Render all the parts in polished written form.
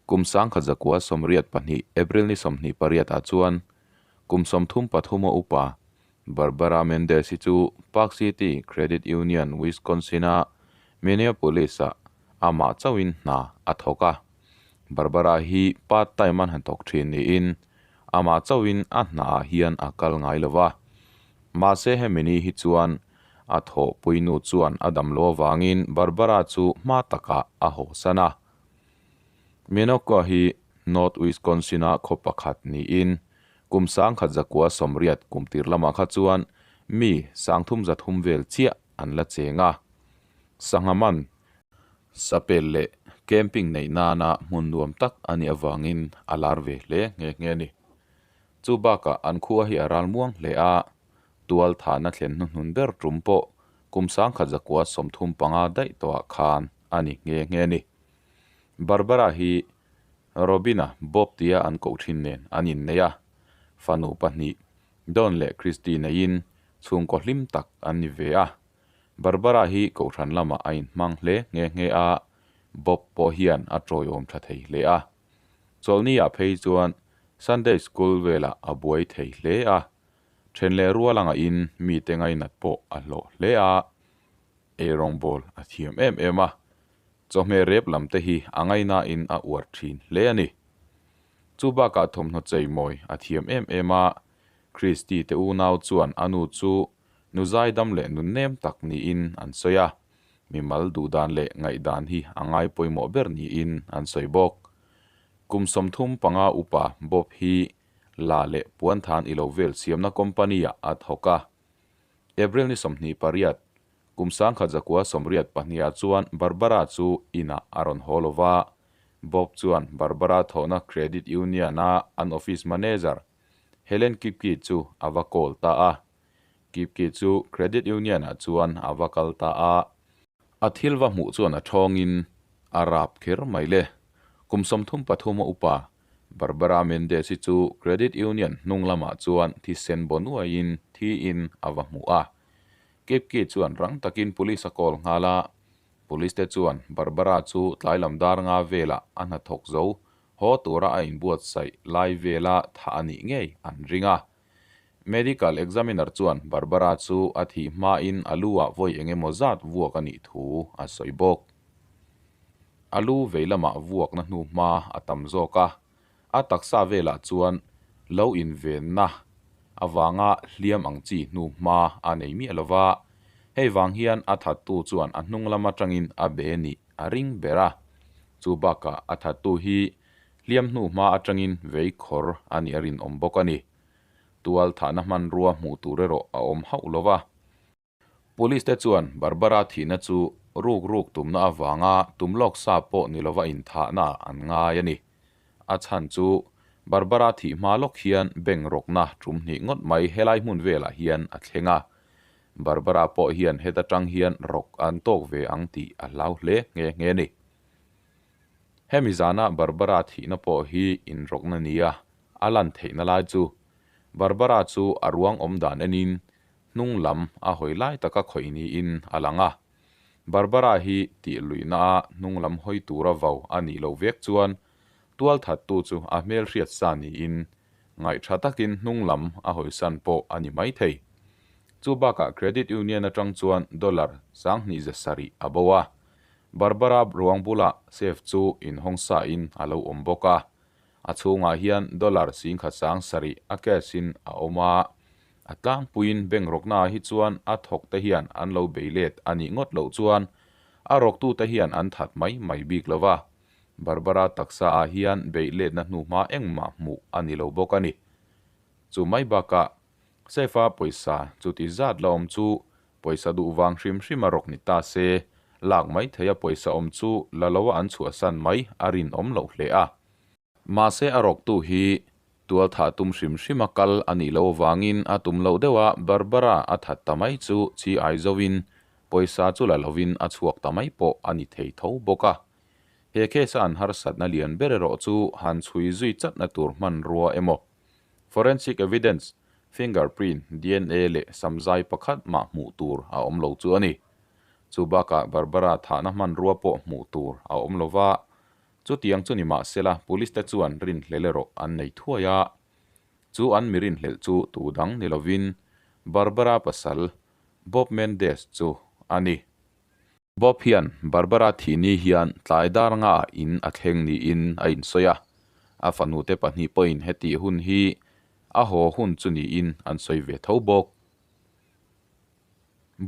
Kum 1982 April ni 28 ah chuan kum 33 a upa Barbara Mendez hi chu Park City Credit Union, Wisconsin-a Minneapolis-ah amah chauhin hna a thawk a. Barbara hi part time an han thawk thin niin amah chauhin a hnaah hian a kal ngai lo va. Mahse hemi ni hi chuan a thawhpui nu chuan a dam lo avangin Barbara chu hma takah a hawsan a. Minocqua hi North Wisconsin-a khaw pakhat niin kum 1980 kum tir lamah kha chuan mi 330 vel chiah an la cheng a. Sangha man, sapel leh camping neih nana hmun nuam tak a nih avangin a lar ve hle nghe nghe a ni. Chu bakah an khua hi a ral muang hle a, tual thahna thlen hnuhnun ber tum pawh kum 1935 daih tawhah khan a ni nghe nghe a ni. Barbara hi Robin-a Bob tia an koh thin nen an innei a, fanu pahnih Don leh Christy neiin chhungkaw hlim tak an ni ve a. Barbara hi kohhran lamah a inhmang hle nghe nghe a, Bob pawh hian a tawiawm tha thei hle a. Chawlhni-ah phei chuan Sunday School velah a buai thei hle a, then leh rual anga in mite ngainat pawh a hlawh hle a, eirawngbawl a thiam em em a, chawhmeh rep lam te hi a ngainain a uar thin hle a ni. Chu bakah thawmhnaw cheimawi a thiam em em a, Christy te unau chuan a nu chu nu zaidam leh nun nem tak niin an sawi a, mimal duhdan leh ngaihdan hi a ngai pawimawh ber niin an sawi bawk. Kum 35 upa Bob hi la leh puanthan i lo vel siamna company-ah a thawk a. April ni 28, kum 1982-ah chuan Barbara chu inah a rawn haw lo va, Bob chuan Barbara thawhna Credit Union-a an office manager Helen Kipke chu a va call ta a. Kipke chu Credit Union-ah chuan a va kal ta a. A thil va hmuh chuan a thawngin a rap kher mai le. Kum 33 a upa Barbara Mendez-i chu Credit Union hnung lamah chuan thisen baw nuaiin thiin a va hmu a. Kipke chuan rang takin police a call nghal a. Police te chuan Barbara chu tlai lam dar nga velah a hnathawk zo haw tura a inbuatsaih lai vela thah a nih ngei an ring a. Medical examiner chuan Barbara chu a thih hmain a lu ah vawi eng emaw zat vuak a nih thu a sawi bawk. A lu vei lamah vuakna hnu hma a tam zawk a, a taksa velah chuan lo invenna avanga hliam ang chi hnu hma a nei miah lo va, hei vang hian a thattu chuan a hnung lam atangin a be nih a ring ber a. Chu bakah a thattu hi hliam hnu hma atangin vei khawr a nih a rinawm bawk a ni. Tual thahna hmanrua hmuh tur erawh a awm hauh lo va. Police te chuan Barbara thihna chu ruk ruk tumna avanga tum lawk sa pawh ni lova inthahna an ngai a ni. A chhan chu Barbara thih hma lawk hian bank rawkna tum hnih ngawt mai helai hmun velah hian a thleng a. Barbara pawh hian heta tang hian rawk an tawk ve ang tih a hlau hle nghe nghe a ni. Hemi zana Barbara thihna pawh hi inrawkna nia a lan theihna lai chu Barbara chu a ruang awm dan enin hnung lam a hawi lai taka khawih niin a lang a. Barbara hi tih luihna a hnung lam hawi tura vau a nih loh vek chuan tualthattu chu a hmelhriat sa niin ngaihṭha takin hnung lam a hawisan pawh a ni maithei. Chu bakah Credit Union aṭang chuan dollar 2700 a bo a. Barbara ruang bulah safe chu inhawng sain a lo awm bawk a. A chhungah hian dollar 17,000 a cash in a awm a, a tlangpuiin bank rawknaah hi chuan a thawk te hian an lo bei let a nih ngawt loh chuan a rawktute hian an that mai mai bik lo va. Barbara taksa ah hian beih letna hnuhma engmah hmuh a ni lo bawk a ni. Chu mai bakah safe a pawisa chuti zat la awm chu pawisa duh vang hrim hrim a rawk ni ta se, lak mai theia pawisa awm chu la lo a an chhuahsan mai a rinawm loh hle a. Mahse a rawktu hi tualthah tum hrim hrim a kal a nih loh avangin a tum loh deuh a, Barbara a that ta mai chu chi ai zoin pawisa chu la lovin a chhuak ta mai pawh a ni thei tho bawk a. He case a an harsatna lian ber erawh chu han chhui zui chatna tur hmanrua emaw forensic evidence, fingerprint, dna leh samzai pakhat mah hmuh tur a awm lo chu a ni. Chu bakah Barbara thahna hmanrua pawh hmuh tur a awm lova. Chutiang chu ni mah sela police te chuan rinhlel erawh an nei thuai a. Chu an mi rinhlelh chu tu dang ni lovin Barbara pasal Bob Mendes chu a ni. Bob hian Barbara thih ni hian tlai dar ngaah in a thleng niin a insawi a, a fanute pahnih pawhin hetih hun hi a haw hun chu niin an sawi ve tho bawk.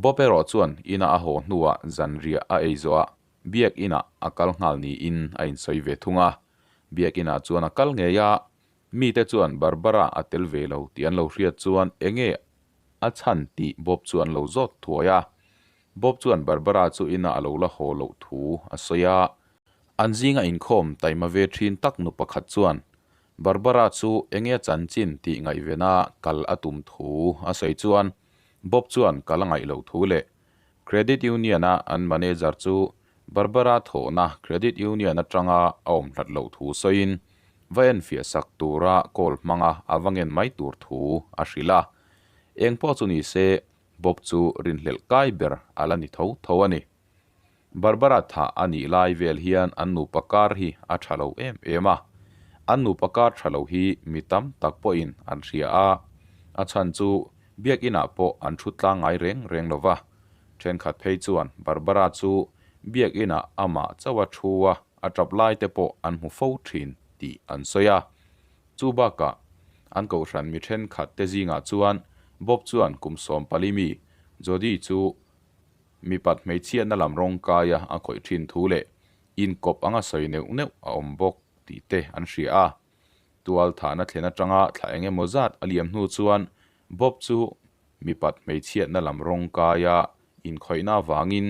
Bob erawh chuan ina a haw hnuah zanriah a ei zawhah Biakinah a kal nghal niin a insawi ve thung a. Biakinah chuan a kal ngei a, mite chuan Barbara a tel ve lo tih an lo hriat chuan enge a chhan tih Bob chu an lo zawt thuai a. Bob chuan Barbara chu ina a lo la haw loh thu a sawi a. An zinga inkhawm taima ve thin tak nu pakhat chuan Barbara chu enge a chanchin tih ngaihvena kal a tum thu a sawi chuan Bob chuan kal a ngaih loh thu leh Credit Union-a an manager chu Barbara thawhna Credit Union atanga a awm hlat loh thu sawiin va enfiah sak tura call hmanga a va ngen mai tur thu a hrilh a. Eng pawh chu ni se Bob chu rinhlelh kai ber a la ni tho tho a ni. Barbara thah a nih lai vel hian an nupa kar hi a tha lo em em a. An nupa kar tha lo hi mi tam tak pawhin an hria a. A chhan chu Biakinah pawh an thu tlang ngai reng reng lo va. Thenkhat phei chuan Barbara chu Biakinah amah chauha thu a, a tap lai te pawh an hmu fo thin tih an sawi a. Chu bakah an kohhran mi thenkhat te zingah chuan Bob chuan kum 14 mi Jody chu mipat hmeichhiatna lam rawng kaia a khawih thin thu leh inkawp anga sawi neuh neuh a awm bawk tih te an hria a. Tual thahna thlen atanga thla eng emaw zat a liam hnu chuan Bob chu mipat hmeichhiatna lam rawng kaia inkhawihna avangin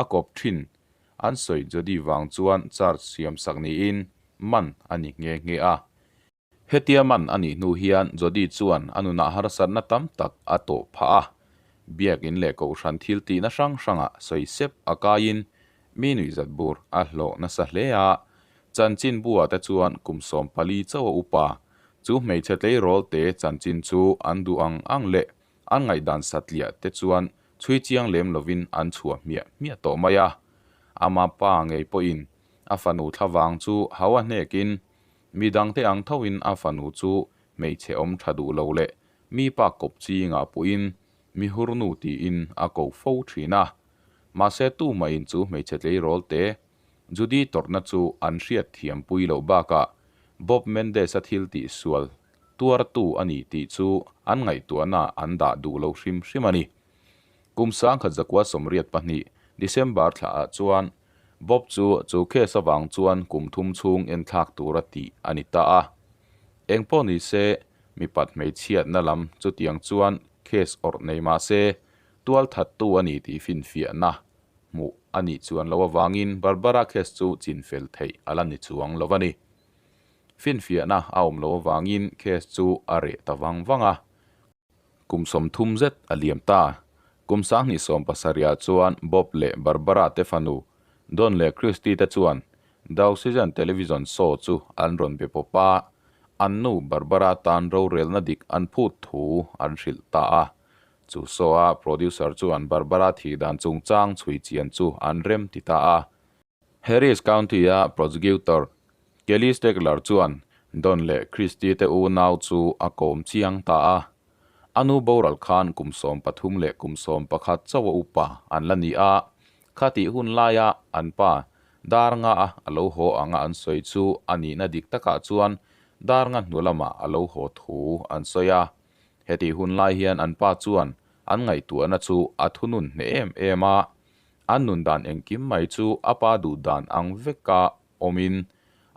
a kawp thin an sawi Jody vang chuan charge siam sak niin man a ni nghe nghe a. Hetia man a nih hnu hian Jody chuan a nunah harsatna tam tak a tawh phah a. Biakin leh kohhran thil tihna hrang hrangah sawi sep a kaiin mi nuihzat bur a hlawh nasa hle a. Chanchin buah te chuan kum 14 chauh a upa chu hmeichhe tleirawl te chanchin chu an duh ang ang leh an ngaihdan satliah te chuan chhui chiang lem lovin an chhuah hmiah hmiah tawh mai a. Ama pa ngei pawhin a fanu thlavang chu hau a hnekin Mi dangte ang thoin a fanu chu hmeichhe awm tha duh lo leh mi pa kawp chingah puhin mi hurnu tiin a ko fo thin a. Mahse tumahin chu hmeichhe tleirawl te Judy tawrhna chu an hriat thiam pui loh bakah Bob Mendes-a thil tih sual tuartu a ni tih chu an ngaihtuahna an dah duh lo hrim hrim a ni. Kum 1982 December thlaah chuan Bob chu chu case avang chuan kum thum chhung enthlak tura tih a ni ta a. Eng pawh ni se, mipat hmeichhiatna lam chutiang chuan case awrh nei mah se, tual thattu a ni tih finfiahna hmuh a nih chuan loh avangin Barbara case chu chinfel theih a la ni chuang lo a ni. Finfiahna a awm loh avangin case chu a reh ta vang vang a. Kum 30 zet a liam ta. Kum 2070ah chuan Bob leh Barbara te fanu, Don leh Christy te chuan Diocesan Television Show chu an rawn be pawp a, an nu Barbara tan rorelna dik an phut thu an hrilh ta a. Chu show-a producer chuan Barbara thih dan chungchang chhui chian chu an rem ti ta a. Harris County-a prosecutor Kelly Stegler chuan Don leh Christy te unau chu a kawm chiang ta a. A nu boral khan kum 13 leh kum 11 chauh a upa an la ni a, khatih hun laia an pa dar nga a a lo haw anga an sawi chu a nihna dik takah chuan dar nga hnu lamah a lo haw thu an sawi a. Hetih hun lai hian an pa chuan an ngaihtuahna chu a thunun hneh em em a, An nun dan engkim mai chu a pa duh dan ang veka awmin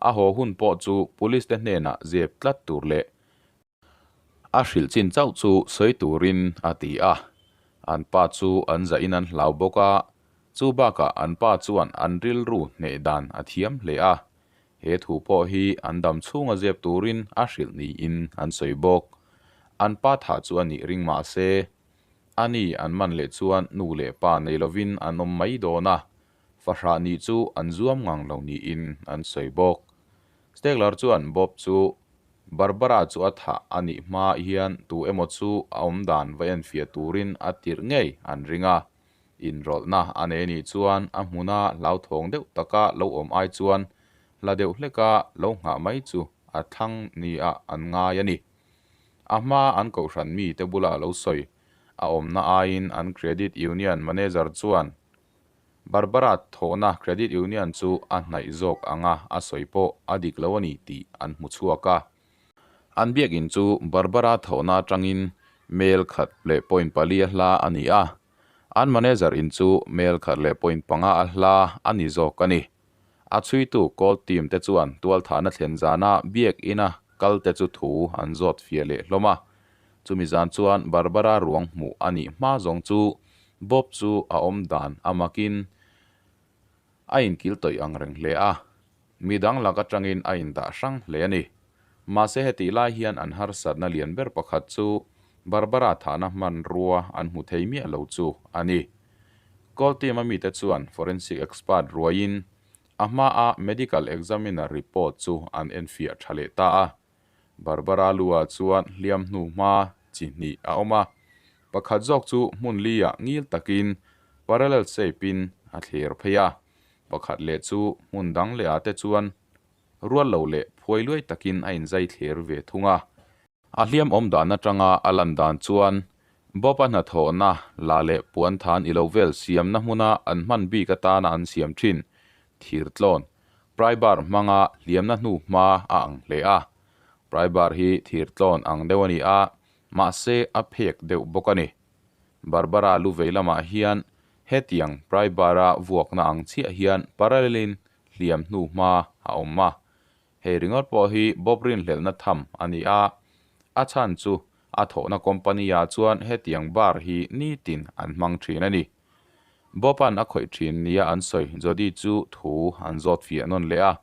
a haw hun pawh chu police te hnenah zep tlat tur leh a hrilh chin chauh chu sawi turin a ti a. An pa chu an zahin an hlau bawk a, chu bakah an pa chuan an rilru hneh dan a thiam hle a. He thu pawh hi an dam chhunga zep turin a hrilh niin an sawi bawk. An pa thah chu a nih ring mah se, A ni, an man leh chuan nu leh pa nei lovin an awm mai dawn a, fahrah nih chu an zuam ngang lo niin an sawi bawk. Stegler chuan Bob chu Barbara chu a thah a nih hma hian tu emaw chu a awm dan va enfiah turin a tirh ngei an ring a, inrawlhna a nei nih chuan a hmuna hlauthawng deuh taka lo awm ai chuan hla deuh hleka lo nghah mai chu a thlang niah an ngai a ni. A hma an kohhran mite bula lo sawi a awmna aiin an credit union manager chuan Barbara thawhna credit union chu a hnaih zawk anga a sawi pawh a dik lo a ni tih an hmu chhuak a. An biakinn chu Barbara thawhna atangin mel khat leh point pali a hla a ni a, an manager in chu mel khat leh point panga a hla a ni zawk a ni. A chhuitu call team te chuan tualthahna thlen zana biakina kal te chu thu an zawt fiah leh hlawm a. Chumi zan chuan Barbara ruang hmuh a nih hma zawng chu Bob chu a awm dan a makin a inkil tawih ang reng hle a, midang lak atangin a indah hrang hle a ni. Mahse hetih lai hian an harsatna lian ber pakhat chu Barbara thahna hmanrua an hmu thei miah lo chu a ni. Call team a mite chuan forensic expert ruaiin a hmaa medical examiner report chu an enfiah tha leh ta a. Barbara lu-ah chuan hliam hnu hma chi hnih a awm a, pakhat zawk chu hmun li-ah ngil takin parallel shape-in a thlir phei a, pakhat leh chu hmun dang lehah te chuan rual lo leh phuai luai takin a inzai thlir ve thung a. A hliam awm dan atanga a lan dan chuan Bob-a hnathawhna la leh puan than ilo vel siamna hmuna an hman bik atana an siam thin thir tlawn pry bar hmanga hliamna hnu hma a ang hle a. Pry bar hi thir tlawn ang deuh a ni a, mahse a phek deuh bawk a ni. Barbara lu vei lamah hian hetiang pry bar-a vuakna ang chiah hian parallel-in hliam hnu hma a awm a. Hei ringawt pawh hi Bob rinhlelhna tham a ni a, a chhan chu a thawhna company-ah chuan hetiang bar hi nitin an hmang thin a ni. Bob-a'n a khawih thin nia an sawi Jody chu thu an zawt fiah nawn leh a,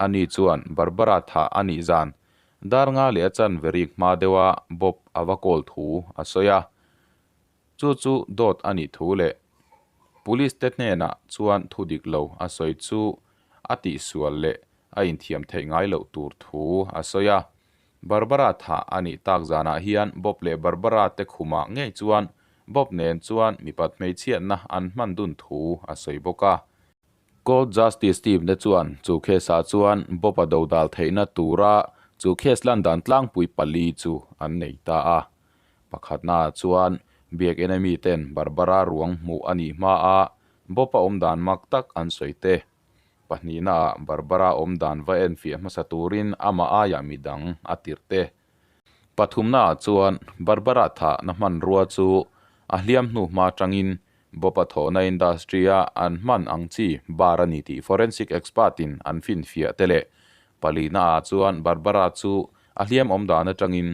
ani chuan Barbara thah a nih zan dar nga leh a chanve rik hma deuha Bob a va kawl thu a sawi a. Chu chu dawt a nih thu leh Police te hnenah chuan thu dik lo a sawi chu a tihsual leh a inthiam theih ngai loh tur thu a sawi a. Barbara thah a nih tak zanah hian Bob leh Barbara te khumah ngei chuan Bob nen chuan mipat hmeichhiatna an hman dun thu a sawi bawk a. Court Justice team te chuan chu case ah chuan Bob a dodal theihna tura chu case lan dan tlangpui pali chu an nei ta a. Pakhatnaah chuan biak enemy ten Barbara ruang hmuh a nih hma a Bob a awm dan mak tak an sawi te. Pahnihnaah Barbara awm dan va enfiah hmasa turin amah aiah midang a tirh te. Pathumnaah chuan Barbara thahna hmanrua chu a hliam hnu hma atangin Bob a thawhna industry-a an hman ang chi bar a ni tih forensic expert-in an finfiah te leh palihnaah chuan Barbara chu a hliam awm dan atangin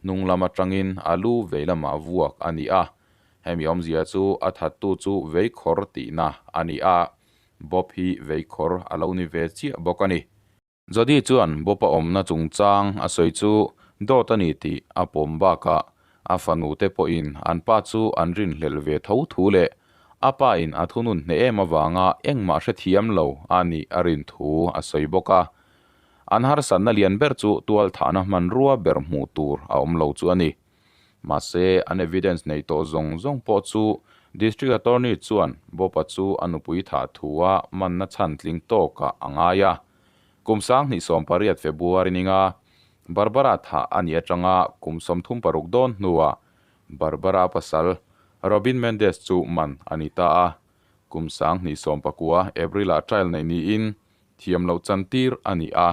Hnung lam atangin a lu vei lamah vuak a ni a, hemi awmzia chu a thattu chu veikhawr tihna a ni a, Bob hi veikhawr a lo ni ve chiah bawk a ni. Jody chuan Bob-a awmna chungchang a sawi chu dawt a ni tih a pawm bakah a fanute pawhin an pa chu an rinhlelh ve tho thu leh a pa in a thunun hneh em avanga engmah hrethiam lo a nih a rin thu a sawi bawk a. An harsatna lian ber chu tualthahna hmanrua ber hmuh tur a awm lo chu a ni. Mahse, an evidence nei tawh zawng zawng pawh chu District Attorney chuan Bob-a chu a nupui thah thua manna chhan tling tawkah a ngai a. Kum 2018 February ninga Barbara thah a nih atanga kum 36 dawn hnuah Barbara pasal Robin Mendes chu man a ni ta a. Kum 2019 April-ah trial neih niin Thiam loh chantir a ni a,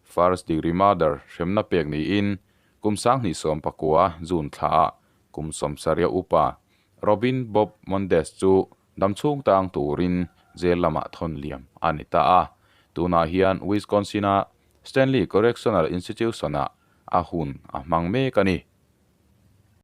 first degree murder hremna pek niin kum 2019 June thlaah kum 70 upa Robin Bob Mondes chu damchhung tang turin jail lamah thawn liam a ni ta a. Tunah hian Wisconsin-a Stanley Correctional Institution-ah a hun a hmang mek a ni.